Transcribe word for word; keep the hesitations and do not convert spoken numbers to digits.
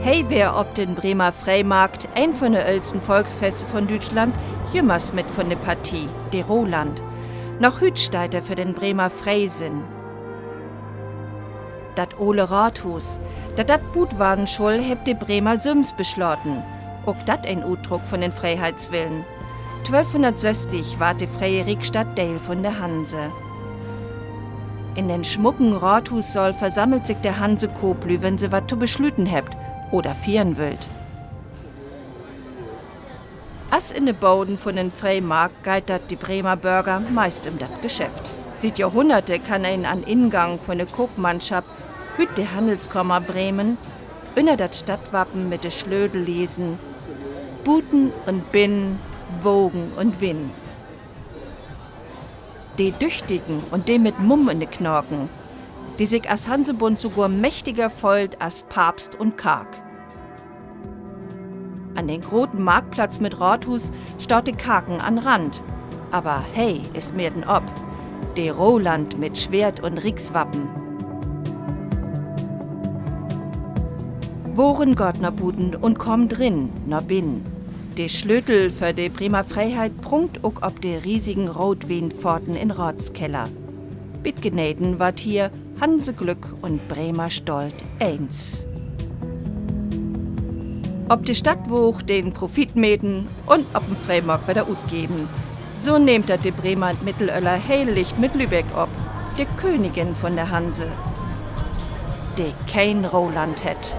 He weer op den Bremer Freemarkt, een von de öllsten Volksfeste von Düütschland, jümmers mit von de Partie, de Roland. Noch hüüt steiht he för den Bremer Freesinn. Dat ole Raathuus, dat dat buut warrn schull, hebbt de Bremer sülms beslaten. Ok dat en Utdruck von den Freeheitswillen. Twölfhunnertsösstig warrt de free'e Riekstadt Deel von de Hanse. In den smucken Raathuussaal versammelt sik de Hansekooplüüd, wenn se wat to besluten hebbt oder fiern wüllt. As in de Boden von den Freemarkt geiht dat de Bremer Börger meist üm dat Geschäft. Siet Johrhunnerte kann een an Ingang von de Koopmannschap, hüüt de Hannelskammer Bremen, ünner dat Stadtwappen mit de Slötel lesen: Buten un binnen, Wogen un Winnen. De Düchtigen un de mit Mumm in de Knaken, de sik as Hansebund sogor mächtiger föhlt as Papst un Kark. An den groten Marktplatz mit Raathuus staht de Karken an Rand, aver he is merrn op, de Roland mit Sweert un Riekswappen. Wogen gaht na buten un kaamt rin, na binnen. De Slötel för de Bremer Freeheit prunkt ok op de riesigen Rootwienfaten in Raatskeller. Bi't Geneten warrt hier Hanseglück un Bremer Stolt eens. Op de Stadtwaag den Profit meten un op den Freemarkt wedder utgeven. So nehmt dat de Bremer in't Middelöller heel licht mit Lübeck op, de Königin von de Hanse, de keen Roland hett.